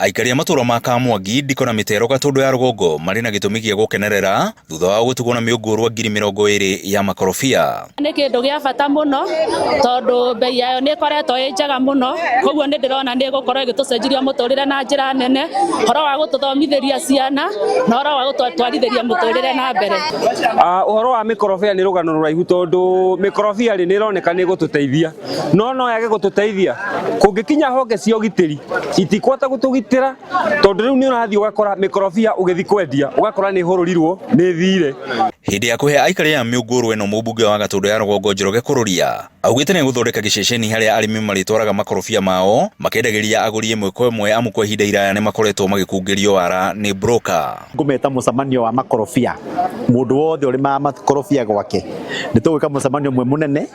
Aikari a matũra ma Kamwangi, Ndiko na Mĩtero Gatũndũ ya rũgongo marĩ na gĩtũmi gĩa gũkenerera thutha wa gũtugwo na mĩũngũrwa 20,000 ya makorobia. Nĩ kĩndũ gĩa bata mũno tondũ bei yayo nĩ ĩkoretwo ĩ njega mũno, koguo nĩ ndĩrona nĩ ĩgũkorwo ĩgĩtũcenjeria mũtũrĩre na njĩra nene, ũhoro wa gũtũthomithĩria ciana na ũhoro wa gũtwarithĩria mũtũrĩre na mbere. Ũhoro wa mĩkorobia nĩ rũgano rũraihu tondũ mĩkorobia rĩ nĩ ĩroneka nĩ ĩgũtũteithia no no yage gũtũteithia kũngĩkinya honge cia ũgitĩri itikwata gũtũgitĩra tondũ rĩu nĩ ũrathiĩ ũgakora mĩkorobia ũgĩthiĩ kwendia ũgakora nĩ ĩhũrũrirwo nĩ ĩthire. Hĩndĩ ya kũhe aikari aya mĩũngũrwa ĩno mũmbunge wa Gatũndũ ya rũgongo Njoroge Kũrũria augĩte nĩ egũthondeka gĩceceni harĩa arĩmi marĩtwaraga makorobia mao makendagĩria agũri ĩmwe kwa ĩmwe amu kwa ihinda iraya nĩ makoretwo magĩkungĩrio wara nĩ broker. Ngũmeta mũcemanio wa makorobia mũndũ wothe ũrĩmaga makorobia gwake nĩ tũgwĩka mũcemanio ũmwe mũnene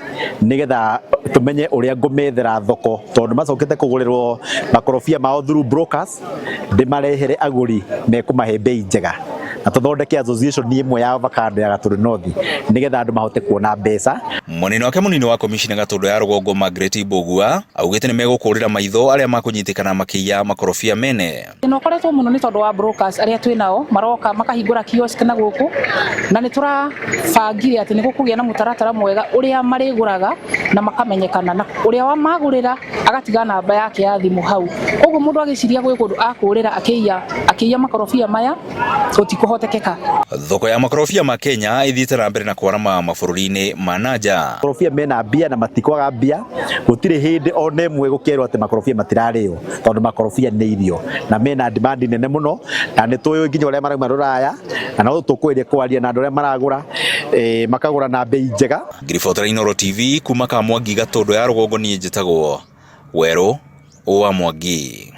nĩgetha tũmenye ũrĩa ngũmethera thoko tondũ macokete kũgũrĩrwo makorobia mao through brokers ndĩmarehere agũri mekũmahe bei njega na tũthondeke association ĩmwe ya avocado ya Gatũndũ North nĩgetha andũ mahote kuona mbeca. Mwena wake mũnini wa komicina Gatũndũ ya rũgongo Margaret Mbũgua augĩte nĩ megũkũrĩra maitho arĩa makũnyitĩkana makĩiya makorobia mene. Thĩna ũkoretwo mũno nĩ tondũ wa brokers arĩa twĩ nao maroka makahingũra kiosk na gũkũ na nĩ tũrabangire atĩ nĩ gũkũgĩa na mũtaratara mwega ũrĩa marĩgũraga na makamenyekana na ũrĩa wamagũrĩra agatiga namba yake ya thimũ hau. Koguo mũndũ agĩciria gwĩ kũndũ akũrĩra akĩiya akĩiya makorobia maya gũtikũhotekeka. Thoko ya makorobia ma Kenya ĩthiĩte na mbere na kwarama mabũrũri-inĩ ma na nja. Makorobia mena mbia na matikwaga mbia gũtirĩ hĩndĩ ona ĩmwe gũkerwo atĩ makorobia matirarĩo tondũ makorobia nĩ irio na mena demand nene mũno na nĩ tũĩ nginya ũrĩa marauma rũraya na no tũkwĩrie kwaria na andũ arĩa maragũra makagũra na bei njega. Ngĩribotera Inooro TV kuma Kamwangi Gatũndũ ya rũgongo niĩ njĩtagwo Werũ wa Mwangi.